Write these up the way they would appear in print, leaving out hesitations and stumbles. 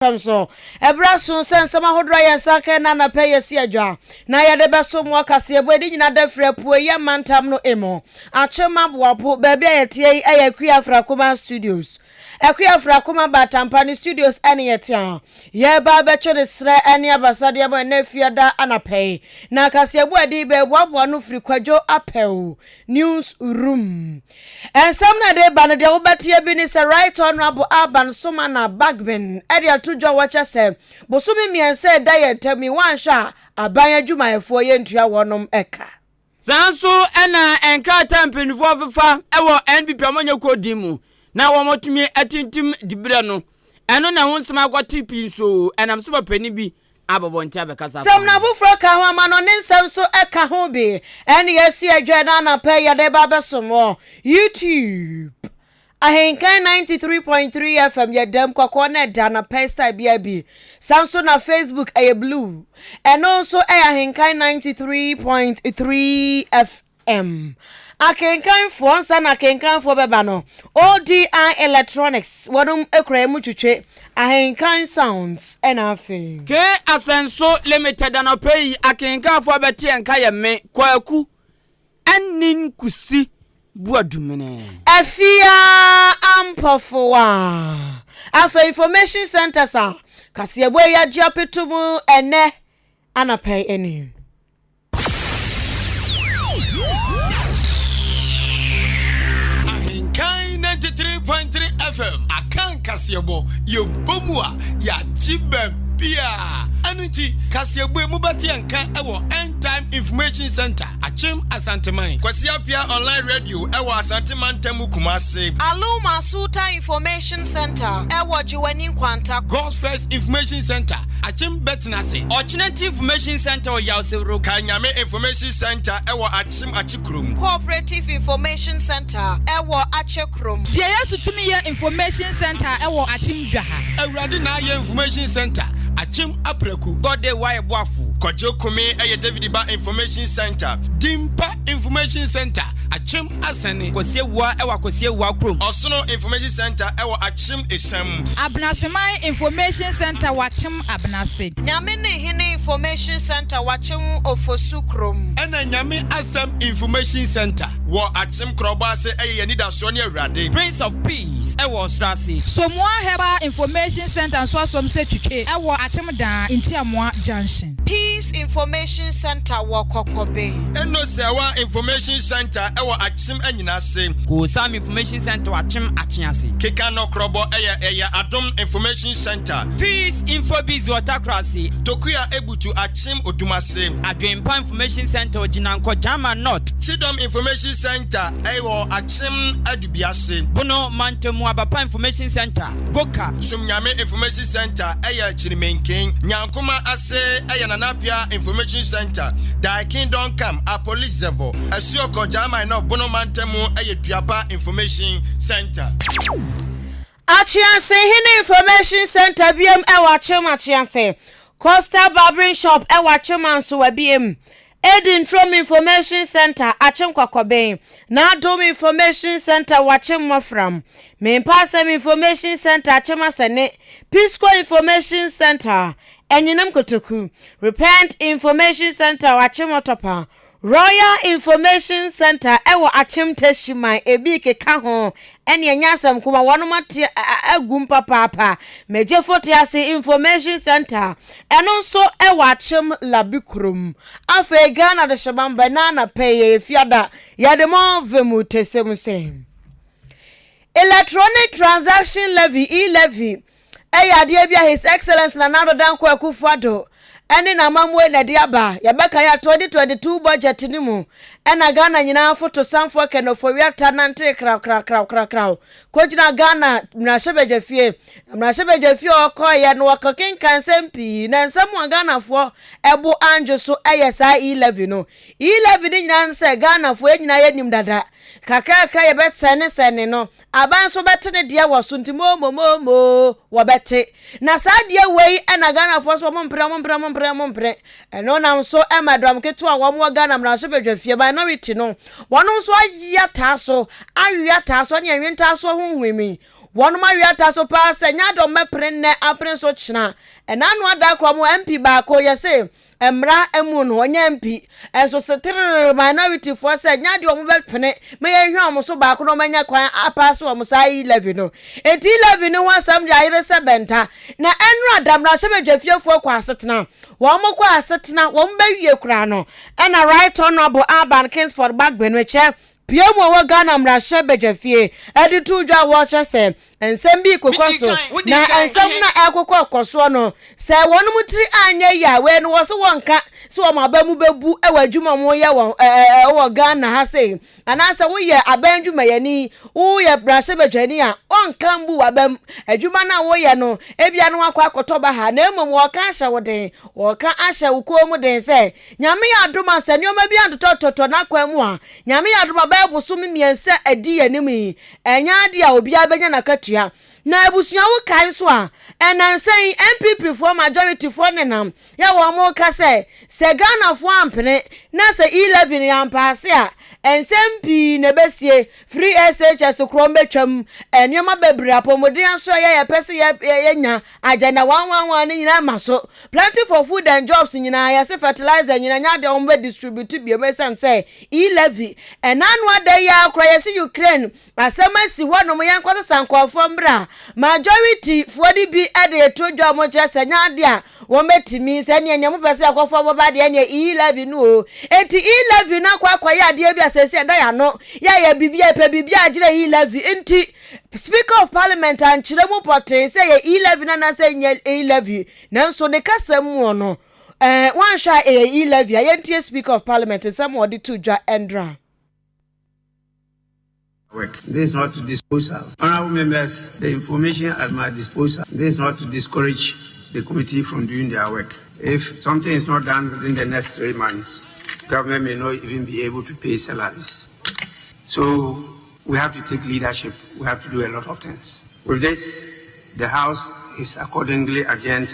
Fam so. Ɛberɛ aso sɛ nsɛm ahodoɔ a yɛn nsa aka ɛnnɛ anɔpa yi asi adwa na yɛde bɛso mo kaseɛbɔ yi de nyina da firi apueeɛ mantam no mu. Akyem Aboabo, baabi a yɛteɛ yi yɛ Akua Afrakoma Studios. Akua Afrakoma Batampa ne studios ɛne yɛte a yɛreba abɛtwe ne serɛ ne abasadeɛ mu ɛnnɛ Fiada anɔpa yi. Na kaseɛbɔ a ɛde bɛboaboa ano firi Kwadwo Apɛw News Room. Nsɛm no a ɛde reba no, deɛ wobɛteɛ bi ne sɛ Right Honourable Alban Sumana Bagbin de ato dwa wɔkyɛ sɛ bosome mmiɛnsa a ɛda yɛn ntam yi woanhwɛ a aban adwumayɛfoɔ yɛntua wɔnom ka. Saa nso na nkrataa mpanimfoɔ fefa wɔ NPP amanyɔkuo din mu na wɔatumi atintim diberɛ no, ɛno na ɛho nsɛm akɔte pii nso ɛnam so ma panin bi abɔbɔ nti abɛkasa afa Nsɛm no ho. afoforɔ ka ho, amanɔne nsɛm nso ka ho bi. Ɛne yɛasi adwa ɛna anapa yi yɛde ba abɛsom wɔ YouTube. Ahenkan 93.3 FM yɛ dɛm kɔkɔɔ na ɛda anapa yi style biara bi. Saa nso na Facebook ɛyɛ blue. Ɛno nso ɛyɛ Ahenkan 93.3 FM. M. Akenkanfoɔ, ansa na akenkanfoɔ bɛba no, ODI Electronics, wɔnom kura emu twetwe, Ahenkan Sounds, ɛna afei. K Asɛnso Limited Anɔpa yi akenkanfoɔ bɛte yɛn nka yɛ me, Kwaku Anin Kusi Boadumene. Afia Ampɔfowa. Afei Information Centres a kaseɛbɔ yi agye apeto mu ɛnnɛ anɔpa yi ni. Ahenkan 93.3 FM Akan kaseɛbɔ yɛbɔ mu a yɛagye baabiaa ɛno nti kaseɛbɔ yi mobɛte yɛn nka ɛwɔ End Time Information Center Akyem Asanteman Kwasi Appiah Online Radio ɛwɔ Asante Mantam mu Kumase. Aluma Sultan Information Center ɛwɔ Gyeweni Nkwanta. God's First Information Center Akyem Bɛtenase. Ɔkyenati Information Centre wɔ Yawsewuro. Kae Nyame Information Centre wɔ Akyem Akyekrom. Cooperative Information Centre wɔ Akyekrom. Deɛ Yesu Tumi Yɛ Information Centre wɔ Akyem Dwaha. Awurade Na Ayɛ Information Centre, Akyem Apraku. God Day Wayɛ Boafo. Kwadwo Kome yɛ David Ba Information Centre. Dimpa Information Centre, Akyem Asɛne. Kwasi Awuah wɔ Akwasi Awuah kurom. Ɔsono Information Centre wɔ Akyem Esiam. Abenaseman Information Centre wɔ Akyem Abenase. Nyame ne Hene Information Centre wɔ Akyem Ofosu kurom. Ɛna Nyame Asɛm Information Centre wɔ Akyem Korɔbɔ ase ɛyɛ yɛn anidasoɔ ne Awurade. Prince of Peace wɔ Ɔsoro ase. Somoa Herbal Information Centre nso asom sɛ twitwe wɔ Akyem Daa, Ntiamoa Junction. Peace Information Centre wɔ Kɔkɔbe. Eno Sɛwa Information Centre wɔ Akyem Anyinase. Koosam Information Centre wɔ Akyem Akyease. Keka Nɔkorɔbɔ yɛ ɛyɛ Adom Information Centre. Peace Infobiz wɔ Takorase. Tokua Ebutu Akyem Odumase. Adwempa Information Centre wɔ Gyinankɔ Gyama North. Kyidɔm Information Centre wɔ Akyem Adubiase. Bono Mantamu Abapa Information Centre, Goka. Somnyame Information Centre yɛ Kyirimenken. Nyankoma ase yɛ Nana Appiah Information Centre, Thy Kingdom Come, Apolizevo. Asuokɔ Gyama North Bono Mantamu yɛ Duapa Information Centre. Akyease Hene Information Centre biam wɔ Akyem Akyease. Coastal Barbering Shop wɔ Akyem Ansowa biam. Eden Trom Information Centre, Akyem Kwakɔben. N'Adom Information Centre wɔ Akyem Mmɔfram. Mempa Asɛm Information Centre, Akyem Asɛne. Pisco Information Centre, Anyinam Kotoku. Repent Information Centre wɔ Akyem Ɔtɔpa. Royal Information Centre wɔ Akyem Techiman, ebi keka ho, ɛne ɛnyɛ asɛm kuma wɔnom ate agum papaapa. Megyefo te ase Information Centre, ɛno nso wɔ Akyem Labi kurom. Afei Ghana Dehyemamba ɛna anapa yi yɛyɛ fiada, yɛde mo vem tesem sɛ Electronic Transaction Levy, E-Levy, Ɛyɛ adeɛ bi a His Excellency Nana Addo Dankwa Akufo-Addo ne n'amammuo na ɛde aba. Yɛbɛkae a 2022 budget no mu ɛna Ghana nyinaa fotosanfoɔ Ken Ofori-Atta nantee krawkrawkrawkraw kɔgyina Ghana mmarahyɛbadwafie. Na mmarahyɛbadwafie a ɔkɔeɛ no ɔkɔkenkan nsɛm pii na nsɛm a Ghanafoɔ ɛbo andwo so ɛyɛ saa E-levy no. E-levy no nyinaa ne sɛ Ghanafoɔ yɛn nyinaa yɛnim dada. Kakrakra yɛbɛsɛnesɛne no Aban nso bɛte ne deɛ wɔ so nti moomo moomoo wɔbɛte. Na saa deɛ wei na Ghanafoɔ so wɔn mpene wɔn mpene wɔn mpene wɔn mpene. Ɛno nam so ma dɔm ketewa a wɔn wɔ Ghana mmarahyɛbadwafie minority no wɔn nso ayi ataa so awe ataa so ne ɛnwe ntaasoɔ ho huimi. Wɔnom awe ata so paa sɛ nyɛ ade wɔn bɛpene nnɛ apene so kyena. Ɛna ano ada korɔ mo MP baako yɛse mmra mu no ɔnyɛ MP nso setrrr minority foɔ sɛ nyɛ adeɛ wɔn bɛpene ma yɛnhwɛ wɔn so baako na wɔn anya kwan apaase wɔn saa e-levy no. Enti e-levy no ho asɛm deɛ ayere sɛ bɛnta. Na ɛnora da mmarahyɛbadwafiefoɔ kɔ asetena. Wɔn kɔ asetena wɔn bɛwie koraa no ɛna Right Honourable Alban Kingsford Bagbin mekyɛ Pue mu a ɔwɔ Ghana mmarahyɛ badwafie de too dwa a wɔrekyerɛ sɛ nsɛm bi rekokɔ so na nsɛm no a ɛrekokɔ kɔ soɔ no sɛ wɔnom tiri anyɛ yie a wei no wɔ so wɔnka sɛ wɔn aba mu bɛbu wɔ adwuma a wɔyɛ wɔ wɔ Ghana ha sei anaasɛ woyɛ aban dwumayɛni woyɛ mmarahyɛ badwani a wɔnka mbu w'aba mu adwuma no a woyɛ no ebia no wakɔ akɔtɔ ba ha na mmom wɔka ahyɛ wo den wɔka ahyɛ wo kɔn mu den sɛ Nyame yɛ adom a sɛ nneɛma bi antotɔtotɔ n'akwan mu a, Nyame yɛ adom a bɛyɛ bosome mmiɛnsa a ɛdi yɛn anim yi, ɛnyɛ adeɛ a obiara bɛnya n'akatua. Na abusua wo kae nso a, ɛnansa yi NPP foɔ majority foɔ nenam yɛ wɔn reka sɛ, sɛ Ghanafoɔ ampene na sɛ E-levy no yɛampaase a, nsɛm pii na ɛbɛsie, free SHS korɔ bɛtwam, nneɛma bebree, apɔmuden asoɛeɛ a yɛpɛ sɛ yɛnya, Agenda 111 no nyinaa ma so. Planting for food and jobs nyinaa yɛse fertilizer nyinaa nyɛ adeɛ a wɔn bɛ distribute biom esiane sɛ e-levy. Ɛna ano ada yi ara koraa yɛse Ukraine asɛm asi hɔ nom yɛnkɔ sesa nkorɔfoɔ mbra. Majority foɔ no bi de reto dwa wɔn kyerɛ sɛ nyɛ adeɛ a wɔn bɛtumi sɛ ɛneɛ nea mopɛ sɛ yɛkɔfa mo ba deɛ ɛneɛ e-levy no o. Enti e-levy no akɔ akɔyɛ adeɛ bi a seesei ɛda yɛn ano yɛyɛ biribi a yɛpɛ biribi a agyina e-levy nti Speaker of Parliament ankyerɛ mu pɔtee sɛ ɛyɛ E-levy no anaasɛ ɛnyɛ E-levy, nanso ne kasa mu no, eh, woanhwɛ a ɛyɛ E-levy a. Yɛntie Speaker of Parliament nsɛm a ɔde too dwa ɛndra. Work. This is not to disposal. Honourable members, the information at my disposal. This is not to discourage the committee from doing their work. If something is not done within the next 3 months, government may not even be able to pay salaries. So we have to take leadership. We have to do a lot of things. With this, the House is accordingly adjourned.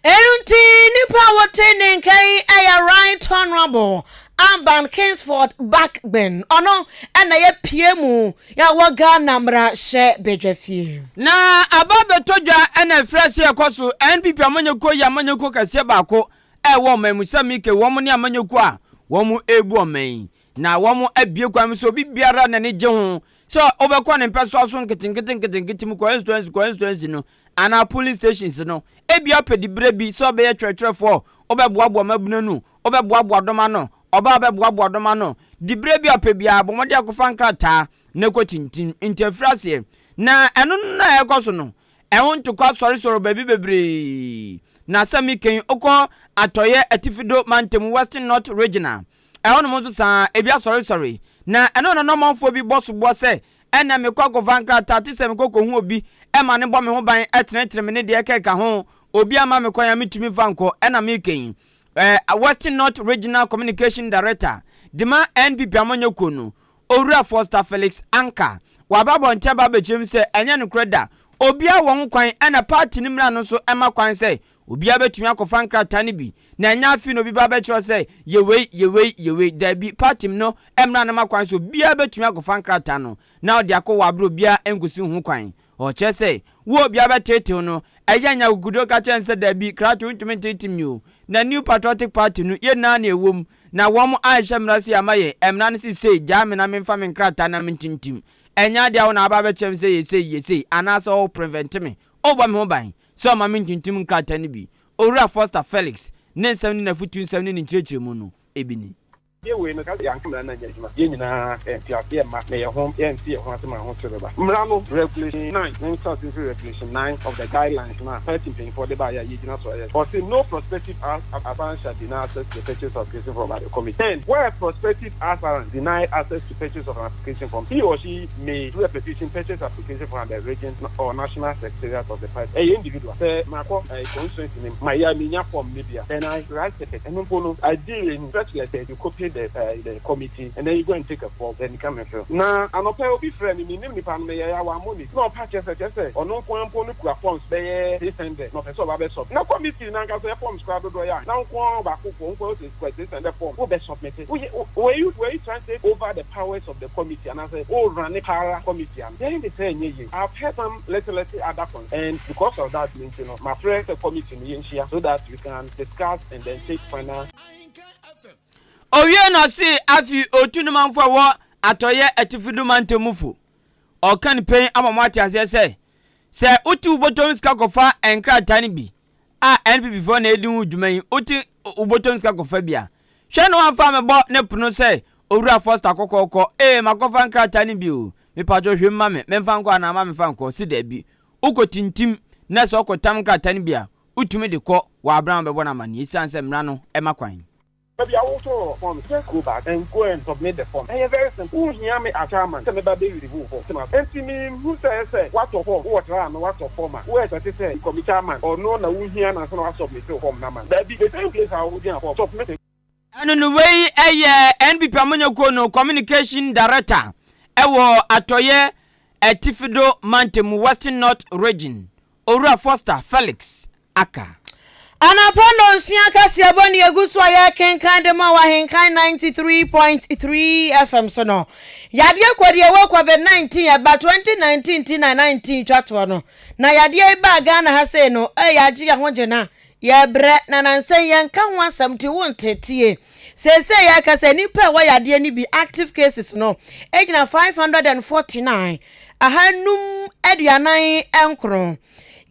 Ɛno nti nipa a wɔte ne nka yi yɛ Right Honourable Alban Kingsford Bagbin. Ɔno na yɛ pie mu yɛ wɔ Ghana mmarahyɛ badwafie. Na aba abɛtɔ dwa na ɛfiri aseɛ rekɔ so. NPP amanyɔkuo yɛ amanyɔkuo kɛseɛ baako a ɛwɔ ɔman mu sɛ meke wɔn ne amanyɔkuo a wɔn rebu ɔman yi. Na wɔn abue kwan mu sɛ obi biara a n'ani gye ho sɛ ɔbɛkɔ ne mpɛsoa so nketenkete nketenkete mu constituency constituency no anaa polling stations no, ebia ɔpɛ diberɛ bi sɛ ɔbɛyɛ twerɛtwerɛfoɔ, ɔbɛboaboa mmabunu ano, ɔbɛboaboa dɔm ano, ɔbaa ɔbɛboaboa dɔm ano, diberɛ bi a ɔpɛ biara, bɔ mmɔden akɔfa nkrataa na kɔ tintim. Nti afiri aseɛ. Na ɛno no na ɛrekɔ so no, ɛho ntokwa sɔresɔre wɔ baabi bebree. Na sɛ meka yi, wokɔ Atɔeɛ Atifido Mantam, Western North Region a, Ɛhɔnom nso saa ara, ebi asɔresɔre, na ɛno na na ɔmanfoɔ bi bɔ soboɔ sɛ, Ɛnnɛ mekɔ akɔfa nkrataa te sɛ mekɔ kɔhu obi ma no bɔ me ho ban tenetene me ne deɛ ɛkeka ho, obi amma me kwan a mentumi mfa nkɔ, ɛna mereka yi. Western North Regional Communication Director de ma NPP amanyɔkuo no, Owura Foster Felix Anka, waba abɔnten aba abɛkyerɛ mu sɛ ɛnyɛ nokorɛ da, obiara wɔ ho kwan ɛna party no mmara no nso ma kwan sɛ Obiara bɛtumi akɔfa nkrataa no bi, na ɛnyɛ afei na obi ba abɛkyerɛ wo sɛ, yɛ wei, yɛ wei, yɛ wei. Dabi, party no mmara no ma kwan sɛ obiara bɛtumi akɔfa nkrataa no na ɔde akɔ wɔ aberɛ obiara nkɔsi ho kwan. Ɔkyerɛ sɛ, wo a obiara bɛteetew no, ɛyɛ nya akokoduro ka kyerɛ no sɛ, Dabi, krakye wontumi nteete me o. Na New Patriotic Party no, yɛn nyinaa na ɛwɔ mu, na wɔn anhyɛ mmara sei amma yɛn, mmara no se sei, gyaa me na memfa me nkrataa na mentintim. Ɛnyɛ adeɛ a wo na aba abɛkyerɛ me sɛ yɛ sei, yɛ sei, anaasɛ wo prevent me, wobɔ me ho ban. sɛ ɔmma mintintim nkrataa no bi. Owura Foster Felix ne nsɛm ne n'afotu nsɛm ne ne nkyerɛkyerɛmu no, ebi ni. Yɛ wei no, ka sɛ yɛanka mmara no anyɛ adwuma. Yɛn nyinaa nteaseɛ mma na yɛn ho yɛnte yɛn ho ase ma ahokyere bɛba. Mmara no, Regulation nine, menka ase mfiri Regulation nine of the Guidelines no a party mpanyinfoɔ de baeɛ a yɛgyina so ayɛ. Ɔse, No prospective aspirant shall deny access to the purchase of application form by the committee. 10, Where a prospective aspirant denied access to purchase of an application form, he or she may, through a petition, purchase application form at the region or national secretariat of the party. Ɛyɛ individual. Sɛ makɔ ɛɛ constituency no mu, mayɛ a menya form no bi a, then I write it. Ɛno mpo no, ideally no, such letter you copy visit the eh, the committee and then you go and take a form then you come and fill. Na anɔpa yi obi frɛɛ me, mennim nipa no, meyɛɛ a wammɔ ne din. Na ɔpa kyerɛ sɛ kyerɛ sɛ ɔno nko ara mpo no kura forms bɛyɛ 600 na ɔpɛ sɛ ɔba bɛ submit. Na committee no ankasa yɛ forms koraa dodoɔ yɛ ahe? Na wo nko ara ɔbaako foɔ, wo nko ara wose kura 600 forms wo bɛ submit. Woyɛ were you were you trying to take over the powers of the committee anaasɛ wo runne para committee ano? Yɛn de sɛ ɛnyɛ yie. I have heard some little little other con and because of that no nti no mafrɛ sɛ committee no yɛnhyia so that we can discuss and then take final. Owiee no ɔse afi otu ne manfo a ɛwɔ atɔeɛ atifi do mantam mu fo. Ɔka ne pɛn ama mo ate aseɛ sɛ, sɛ wote wo bɔtɔm sika kɔfa nkrataa no bi a NPP foɔ na edi ho dwuma yi, wote wo bɔtɔm sika kɔfa bi a, hwɛ na wamfa ammɛbɔ ne pono sɛ Owura Foster kɔkɔɔkɔ, ee makɔfa nkrataa no bi o, mepatwɔ hwɛ mu ma me, memfa nkɔ anaa ma memfa nkɔ, se daabi. Wokɔ tintim na sɛ ɔkɔtam nkrataa no bi a, wotumi de kɔ wɔ abere a wɔbɛbɔ no amanneɛ esiane sɛ mmara no ma kwan. Baabi a wotɔɔ form no, just go back and go and submit the form. Ɛyɛ very simple. Wonhia me as chairman sɛ mɛba bɛ review wo form. Te m'ase? Enti menhu sɛ ɛyɛ sɛ woatɔ form, wowɔ trial no woatɔ form a, wo expect sɛ committee chairman ɔno na wohia no ansa na wasubmit wo form no ama no. Daabi, the same place a wogyina form, submit it. Ɛno no wei yɛ NPP amanyɔkuo no Communication Director wɔ Atɔeɛ Atifido Mantam mu, Western North Region, Owura Foster Felix Aka. Anɔpa nnɔnsia kaseɛbɔ ne yɛgu so a yɛrekenkan de ma wɔ Ahenkan 93.3 FM so no. Yadeɛ kɔ deɛ ɛwɔ COVID-19 ɛba 2019 ti na 19 twa toɔ no. Na yadeɛ yi baa Ghana ha sei no, ɛyɛ agye yɛn ho gye na yɛbrɛ na nansa yi yɛnka ho asɛm nti wonte tie. Seesei yɛreka sɛ nnipa a ɛwɔ yadeɛ no bi active cases no gyina 549, 549.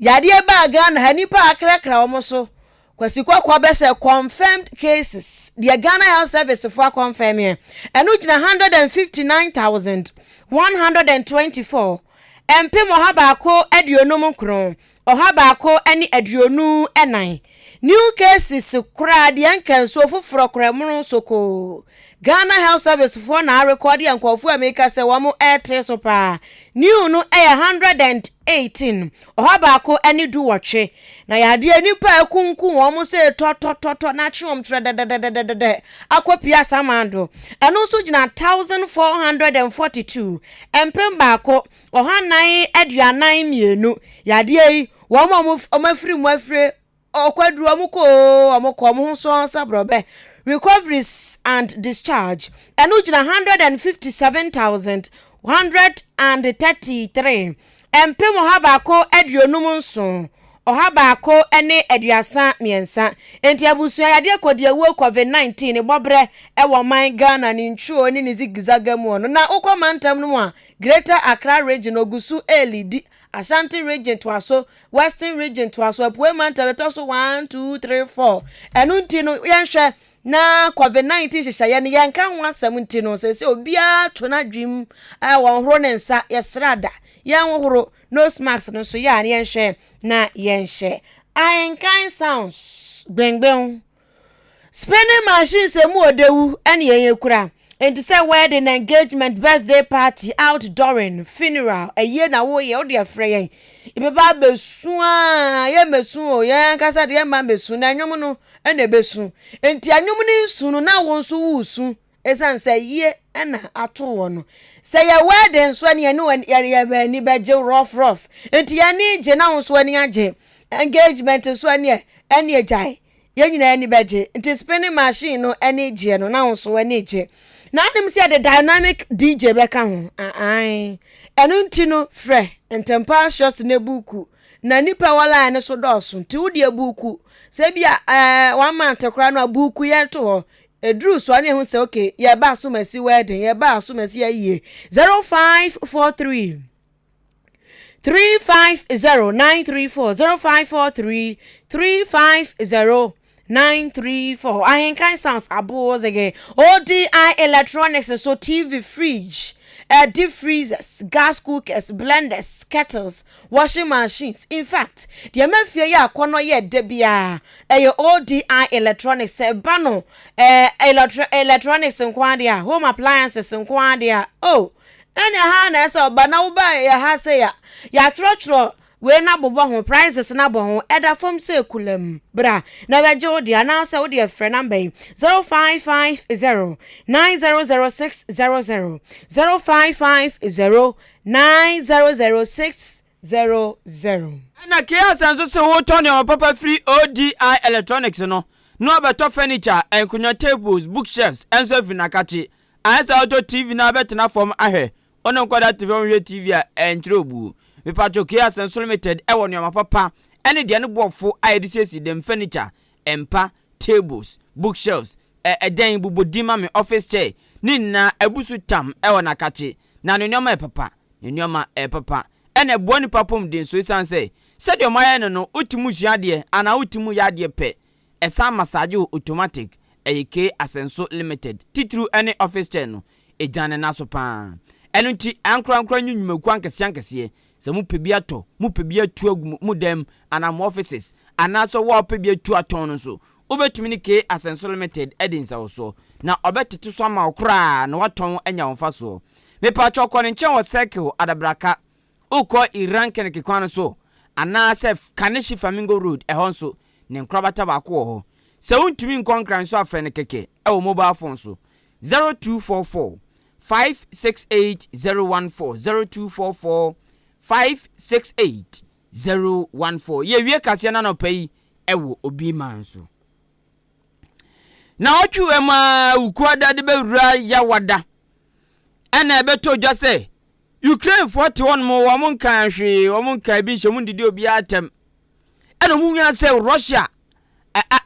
Yadeɛ baa Ghana ha nnipa a akrakra wɔn so Kwasi Kɔkɔɔ bɛ sɛ confirmed cases deɛ Ghana Health Service foɔ akɔnfɛmeɛ ɛno gyina 159,124 159 154. New cases koraa deɛ nka nsuo foforɔ koraa mono sokoo. Ghana Health Service foɔ na arekɔde a nkurɔfoɔ a meka sɛ wɔn ɛrete so paa. New no ɛyɛ 118, 118. Na yadeɛ nipa a akunkum wɔn sɛ tɔtɔtɔtɔ na atwe wɔn trɛ dɛdɛdɛdɛdɛdɛ akɔpia asamando. Ɛno nso gyina 1442, 1442. Yadeɛ yi wɔn a wɔn afiri mu afire ɔkwaduru wɔn kɔ oo wɔn kɔ wɔn ho so sɛ borɔbɛ. Recoveries and discharge ɛno gyina 157,133, 157,133. Enti abusua yadeɛ kɔdiawuo COVID-19 ne bɔberɛ ɛwɔ ɔman Ghana ne ntwuo ne ne zigizaga mu no. Na wokɔ mantam no mu a, Greater Accra Region ogu so ɛrelidi, Ashanti Region toa so, Western Region toa so, Apuei Mantam ɛtɔ so 1, 2, 3, 4. Ɛno nti no, yɛnhwɛ na COVID-19 nhyehyɛeɛ no yɛnka ho asɛm nti no, seesei obiara to n'adwene mu, wɔnhoro ne nsa, yɛsrɛ ada, yɛnhohoro nose mask no nso yɛ a na yɛnhwɛ na yɛnhyɛ. Ahenkan sounds gbengben. Spinning machines emu odewu ɛne yɛn ekura. Nti sɛ wedding, engagement, birthday party, outdooring, funeral, ɛyie na woyɛ, wode ɛfrɛ yɛn. Yɛbɛba abɛsu a, yɛmmɛsu o, yɛn ankasa deɛ yɛmma mmɛsu, na ɛnwom no ɛna ɛbɛsu. Nti ɛnwom no nsu no, na wo nso woresu. Ɛsiane sɛ yie na ato wɔ no. Sɛ yɛ wedding nso ɛne yɛne yɛn ani bɛgye rough rough. Nti yɛn ani gye na wo nso ani agye. Engagement nso ɛneɛ ɛneɛ gyae. Yɛn nyinaa ani bɛgye. Nti spinning machine no ani gyeɛ no na wo nso w'ani gye. Na anim sɛ yɛde dynamic DJ bɛka ho. Ae. Ɛno nti no frɛ ntɛmpa short ne buku. Na nipa wɔ line no so dɔɔso. Nti wo deɛ buku. Sɛ bi a ɛɛ one month koraa no a buku yɛn to hɔ. Ɛduru so a ne yɛhu sɛ okay yɛba asomasi wedding yɛba asomasi ayie. 0543 350 934 0543 350 934 Ahenkan Sounds aboɔ zege ODI Electronics nso TV fridge uh, deep freezers gas cookers blenders kettles washing machines in fact deɛ ɛma fie yɛ akɔnɔ yɛ da biara ɛyɛ ODI Electronics sɛ ɛba no eh, electro electronics nko adeɛ a home appliances nko adeɛ a oh ɛne ha na ɛsɛ ɔba na woba yɛ ha sɛ ya yɛatwerɛtwerɛ. Wei no abobɔ ho, prices no abɔ ho, ɛda fam sɛ kulam. Bra na bɛgye wo deɛ anaasɛ wo deɛ frɛ number yi, 0550 900600, 0550 900600. Ɛna Keyasa nso se wotɔ nneɛma papa firi ODI Electronics no na wabɛtɔ furniture, nkonnwa, tables, bookshelves nso afiri n'akakye. Ayɛ sɛ wotɔ TV na wabɛtena fam ahwɛ. Wo ne nkwadaa te fam hwɛ TV a, ɛnkyerɛ obuo. Mepatwo Keyasa nso Limited wɔ nneɛma papa ne deɛ ne boɔfo a yɛde siesie dɛm, furniture, mpa, tables, bookshelves, ɛ ɛdɛn, bobɔ din ma me, office chair, ne nyinaa abu so tam wɔ n'akakye. Na ne nneɛma yɛ papa. Ne nneɛma yɛ papa. Ɛna ɛboa nipa apɔmuden so esiane sɛ sɛdeɛ wɔayɛ no no wote mu sua adeɛ anaa wote mu yɛ adeɛ pɛ. Ɛsan massage wo automatic. Ɛyɛ K Asɛnso Limited titiriw ɛne office chair no. Ɛgyina ne nan so pa ara. Ɛno nti ankorankora nye nnwumakuo ankɛseɛ ankɛseɛ. Sɛ mopɛ bi atɔ, mopɛ bi atu agu mo dan mu anaa mo offices anaasɛ wo a wopɛ bi atu atɔn no nso, wobɛtumi ne K Asɛnso Limited adi nsawɔsoɔ na ɔbɛtete so ama wo koraa na woatɔn anya wo mfasoɔ. Mepakyɛw kɔ ne nkyɛn wɔ Circle, Adabraka. Wokɔ Iran Keneke kwan no so anaasɛ Kaneshie Flamingo Road, ɛhɔ nso, ne nkorabata baako wɔ hɔ. Sɛ wontumi nkɔ Nkran nso a frɛ no kɛkɛ wɔ mobile phone so, 0244 568 014, 0244 568 014. Yɛwie kaseɛ no anɔpa yi wɔ Obi Man so. Na ɔtwe wɔ mu a Wukuada de bɛwura Yawada ɛna ɛbɛtɔ dwa sɛ Ukrainefoɔ te hɔnom wɔn nkaa hwee, wɔn nkaa bi nhyɛ, wɔn ndidi obiara atɛm. Ɛna wɔn hia sɛ Russia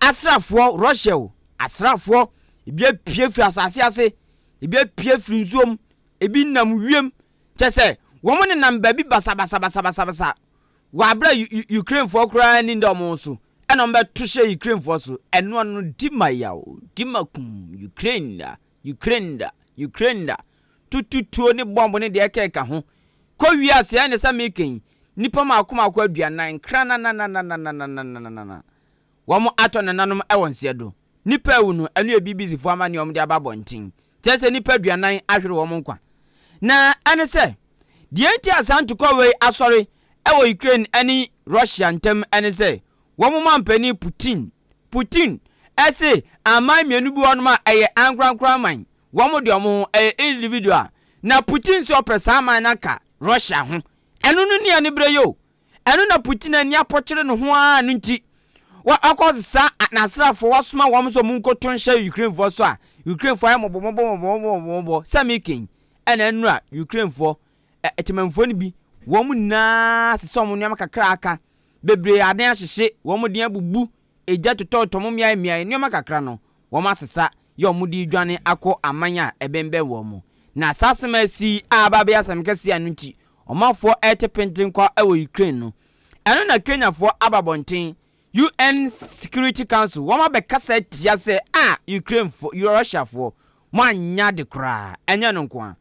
asraafoɔ, Russia o, asraafoɔ ebi apue firi asase ase, ebi apue firi nsuom, ebi nam wiem, kyɛ sɛ wɔn nenam baabi basabasabasabasa wɔ abere a Ukrainefoɔ koraa ni da wɔn so, ɛna wɔn bɛto hyɛ Ukrainefoɔ so. Ɛno ano di ma yaw, di ma kum Ukraine da. Ukraine da, Ukraine da, tutu tuo ne bɔmb ne deɛ ɛkeka ho kɔ wiase ɛne sɛ meka yi nnipa mako mako aduanan krananananananananana wɔn atɔ nananom ɛwɔ nseɛ do nnipa awu no ɛno yɛ BBC foɔ amaneɛ wɔn de aba abɔnten kyerɛ sɛ nnipa aduanan ahwere wɔn nkwa na ɛne sɛ deɛ nti a saa ntokwa wei asɔre ɛwɔ Ukraine ɛne Russia ntam ɛne sɛ Wɔn manpanin Putin, Putin, se aman mmienu bi wɔ hɔnom a ɛyɛ ankorankoro aman, wɔn de wɔn ho, ɛyɛ individual. Na Putin se ɔpɛ saa aman no aka Russia ho. Ɛno no ni anibere yi o. Ɛno na Putin ani apɔkyere ne ho ara no nti, wakɔsesa n'asraafoɔ, wasoma wɔn sɛ wɔn nkɔto nhyɛ Ukrainefoɔ so a, Ukrainefoɔ ayɛ mmɔbɔmmɔbɔ mmɔbɔmmɔbɔ sɛ meka yi, ɛna nnura Ukrainefoɔ, ɛ, temamfoɔ no bi, wɔn nyinaa sesa wɔn nneɛma kakra aka Bebree adan ahyehye, wɔn den abubu, egya totɔtotɔ wɔn mmeae mmeae, nneɛma kakra no, wɔasesa yɛ wɔn de redwane akɔ aman a ɛbɛnbɛn wɔn mu. Na saa asɛm a asi yi a aba abɛyɛ asɛm kɛse a ɛno nti ɔmanfoɔ rete pentenkwa wɔ Ukraine no, ɛno na Kenyafoɔ aba abɔnten, UN Security Council, wɔn abɛkasa atia sɛ ah Ukrainefoɔ, Russiafoɔ, moanyɛ ade koraa, ɛnyɛ ɛno nko ara.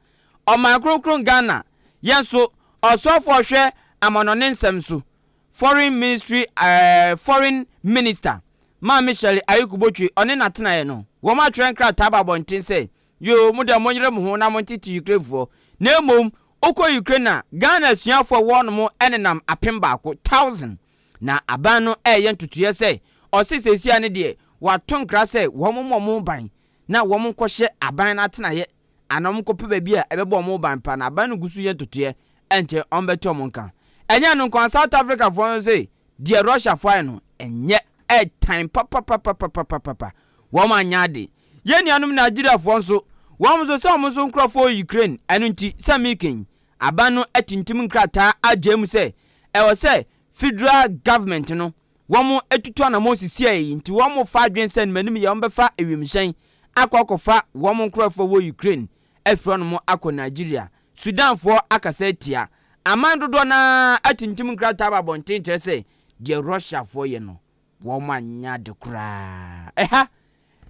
Ɔman kronkron Ghana, yɛn nso, ɔsoafoɔ a ɔhwɛ amanɔne nsɛm so, Foreign Ministry eh, Foreign Minister, Maame Shirley Ayeku Botwe, ɔne n'atenaeɛ no, wɔn atwerɛ nkrataa aba abɔnten sɛ, Yoo, mo deɛ monyere mo ho na montete Ukrainefoɔ, na mmom wokɔ Ukraine a, Ghana asuafoɔ a ɛwɔ hɔnom nenam 1000, thousand, na aban no reyɛ ntotoeɛ sɛ, ɔse seesei ara no deɛ, wɔato nkra sɛ wɔn mmɔ wɔn ho ban na wɔn nkɔhyɛ aban no atenaeɛ anaa wɔnkɔpɛ baabi a ɛbɛbɔ wɔn ban pa na aban no gu so yɛ ntotoeɛ, ɛnkyɛ wɔbɛte wɔn nka. Ɛnyɛ ɛno nko ara, South Africafoɔ nso se deɛ Russiafoɔ ayɛ no, ɛnyɛ, ɛtan papapapapapapa. Wɔn anyɛ ade. Yɛn nuanom Nigeriafoɔ nso, wɔn nso sɛ wɔn nso nkurɔfoɔ wɔ Ukraine, ɛno nti sɛ meka yi, aban no atintim nkrataa agyae mu sɛ ɛwɔ sɛ federal government no wɔn atutu anamɔn sisiɛ yi nti wɔn fa adwene sɛ nimanim yɛ wɔn bɛfa ewiemhyɛn akɔ akɔfa wɔn nkorɔfoɔ wɔ Ukraine afiri hɔnom akɔ Nigeria. Sudanfoɔ akasa atia. Aman dodoɔ no ara atintim nkrataa aba abɔnten kyerɛ sɛ deɛ Russiafoɔ yɛ no wɔn anyɛ ade koraa. Ɛha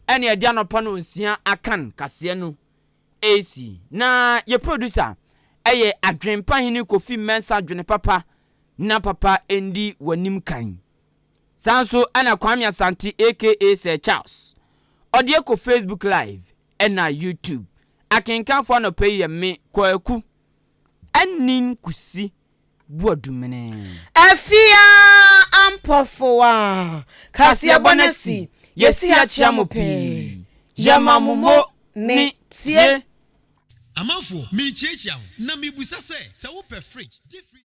ɛne ɛde anɔpa no nsia akan kaseɛ no ɛresi. Na yɛ producer ɛyɛ Adwenpa Hene Kofi Mensah Dwene Papa na papa ndi w'anim kan. Saa nso na Kwame Asante aka Sir Charles, ɔde ɛkɔ Facebook live ɛna YouTube. Akenkanfoɔ anɔpa yi yɛ me, Kwaku Anin Kusi. Boadumene. Afia Ampɔfoa, kaseɛbɔ no asi, yɛsi akyea mo pɛɛ, yɛma mo mo ne tie. Amanfoɔ, merekyiakyia mo, na merebisa sɛ, sɛ wopɛ fridge, deep freezer.